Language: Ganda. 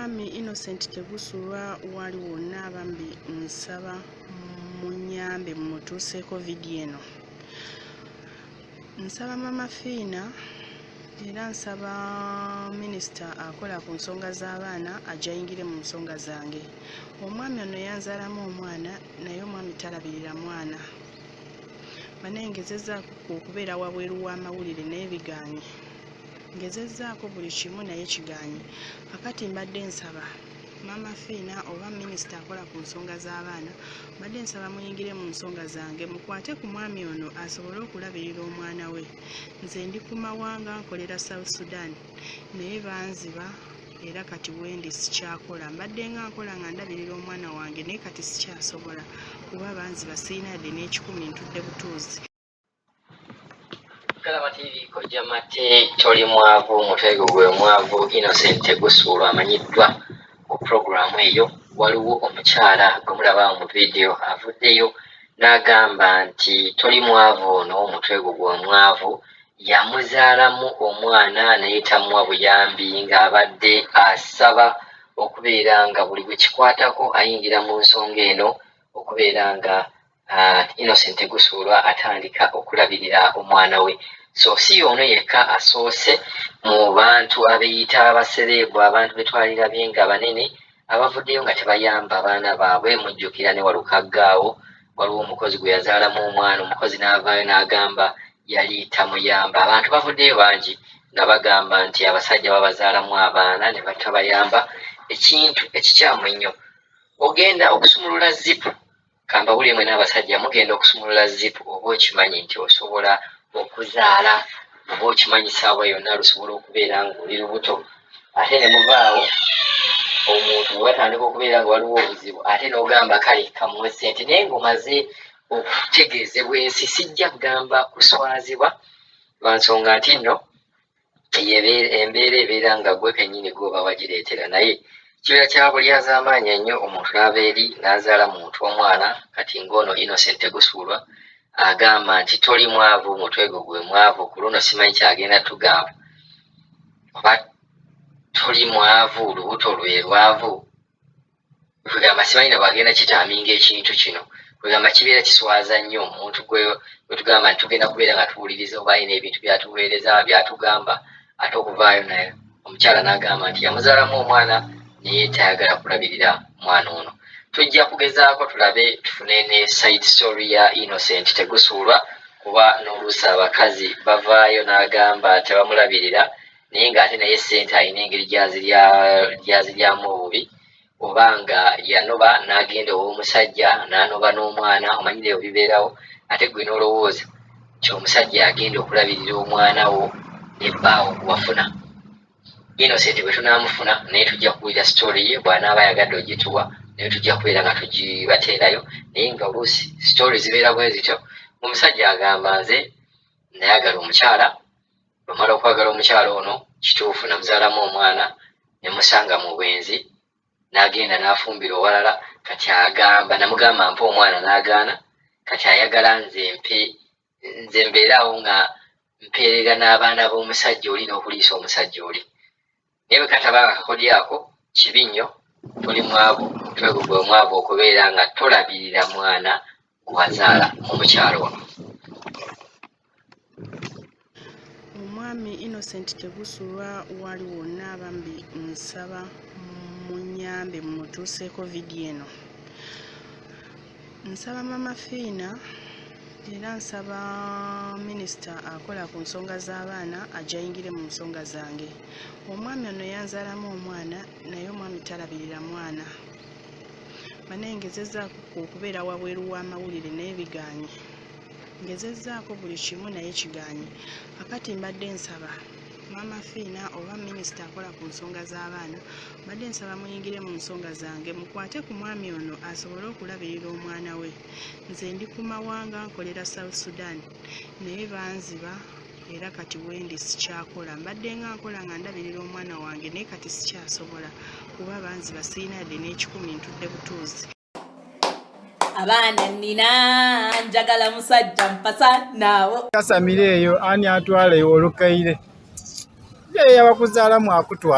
Omwami Innocent Tegusulwa waali wonna bambi nsaba munyambe mumutuuseeko vidiyo eno. Nsaba Mama Fiina era nsaba minisita akola ku nsonga z'abaana ajje ayingire mu nsonga zange. Omwami ono yanzaalamu omwana naye omwami talabirira mwana. Banaye ngezezzaako okubeera wabweru w'amawulire naye bigaanye. Ngezezzaako buli kimu naye kigaanye. Kakati mbadde nsaba Maama Fiina oba minisita akola ku nsonga z'abaana, mbadde nsaba muyingire mu nsonga zange mukwate ku mwami ono asobole okulabirira omwana we. Nze ndi ku mawanga nkolera South Sudan naye banziba era kati wendi sikyakola. Mbadde nga nkola nga ndabirira omwana wange naye kati sikyasobola kuba banziba sirina yadde n'ekikumi ntudde butuuzi. Kalaba TV Kojja Mate toli mwavu mutwe gwo gwe mwavu Innocent Tegusuulwa amanyiddwa ku pulogulaamu eyo. Waliwo omukyala gwe mulaba awo mu vidiyo avuddeyo n'agamba nti toli mwavu ono omutwe gwo gwe mwavu yamuzaalamu omwana naye tamuwa buyambi ng'abadde asaba okubeera nga buli gwe kikwatako ayingira mu nsonga eno okubeera nga Innocent Tegusuulwa atandika okulabirira omwana we. So si y'ono yekka asoose mu bantu abeeyita abasereebu, abantu be twalirabye nga banene abavuddeyo nga tebayamba baana baabwe. Mujjukira ne Walukagga awo waliwo omukozi gwe yazaalamu omwana, omukozi n'avaayo n'agamba yali tamuyamba. Abantu bavuddeyo bangi nga bagamba nti abasajja babazaalamu abaana ne batabayamba, ekintu ekikyamu ennyo. Ogenda okusumulula zipu Kambabulire mwena abasajja mugenda okusumulula zipu oba okimanyi nti osobola okuzaala oba okimanyi saawa yonna lusobola okubeera ng'oli lubuto ate ne muvaawo omuntu bwe batandika okubeera nga waliwo obuzibu ate n'ogamba kale kamuwe ssente naye ng'omaze okutegeezebwa ensi sijja kugamba kuswazibwa lwa nsonga nti nno eyo embeera ebeera nga gwe kennyini gwoba wagireetera naye kibeera kya bulyazaamaanyi ennyo omuntu n'ava eri n'azaala muntu omwana kati ng'ono Innocent Tegusuulwa agamba nti toli mwavu mutwe gwo gwe mwavu ku luno simanyi kyagenda tugamba oba toli mwavu lubuto lwe lwavu kwegamba simanyi na bwagenda kitaaminga ekintu kino kwegamba kibeera kiswaza nnyo omuntu gwe tugamba nti tugenda kubeera nga tuwuliriza oba alina ebintu byatuweereza byatugamba ate okuvaayo naye omukyala n'agamba nti yamuzaalamu omwana naye tayagala kulabirira mwana ono tujja kugezaako tulabe tufune ne side story ya Innocent Tegusuulwa kuba n'oluusi abakazi bavaayo n'agamba tebamulabirira naye ng'ate naye ssente alina engeri gyaziryamu obubi oba nga yanoba n'agenda ow'omusajja n'anoba n'omwana omanyi leero bibeerawo ate gwe n'olowooza nti omusajja agenda okulabirira omwana wo ne bbaawo gwewafuna Innocent bwe tunaamufuna naye tujja kuwulira sitoori ye bw'anaaba ayagadde ogituwa naye tujja kubeera nga tugibateerayo naye nga oluusi sitoori zibeera bwe zityo omusajja agamba nze nayagala omukyala Bwemala okwagala omukyala ono kituufu namuzaalamu omwana ne musanga mu bwenzi n'agenda n'afumbira owalala kati agamba namugamba mpa omwana n'agaana kati ayagala nze mpe nze mbeere awo nga mpeerera n'abaana b'omusajja oli n'okuliisa omusajja oli naye bwe kataba nga kakodyo ako kibi nnyo toli mwavu omutwe gwo gwe mwavu okubeera nga tolabirira mwana gwewazaala omukyalo ono. Omwami Innocent Tegusulwa wali wonna bambi nsaba munyambe mumutuuseeko vidiyo eno. Nsaba Mama Fiina era nsaba minisita akola ku nsonga z'abaana ajje ayingire mu nsonga zange. Omwami ono yanzaalamu omwana naye omwami talabirira mwana. Banaye ngezezzaako okubeera wabweru w'amawulire naye bigaanye. Ngezezzaako buli kimu naye kigaanye. Kakati mbadde nsaba Maama Fiina oba minisita akola ku nsonga z'abaana, mbadde nsaba muyingire mu nsonga zange mukwate ku mwami ono asobole okulabirira omwana we. Nze ndi ku mawanga nkolera South Sudan naye banziba era kati wendi sikyakola. Mbadde nga nkola nga ndabirira omwana wange naye kati sikyasobola kuba banziba sirina yadde n'ekikumi ntudde butuuzi. Abaana nina njagala musajja mpasa naawo. Kasamira eyo ani atwala eyo olukaire ye yabakuzaalamu akutwala.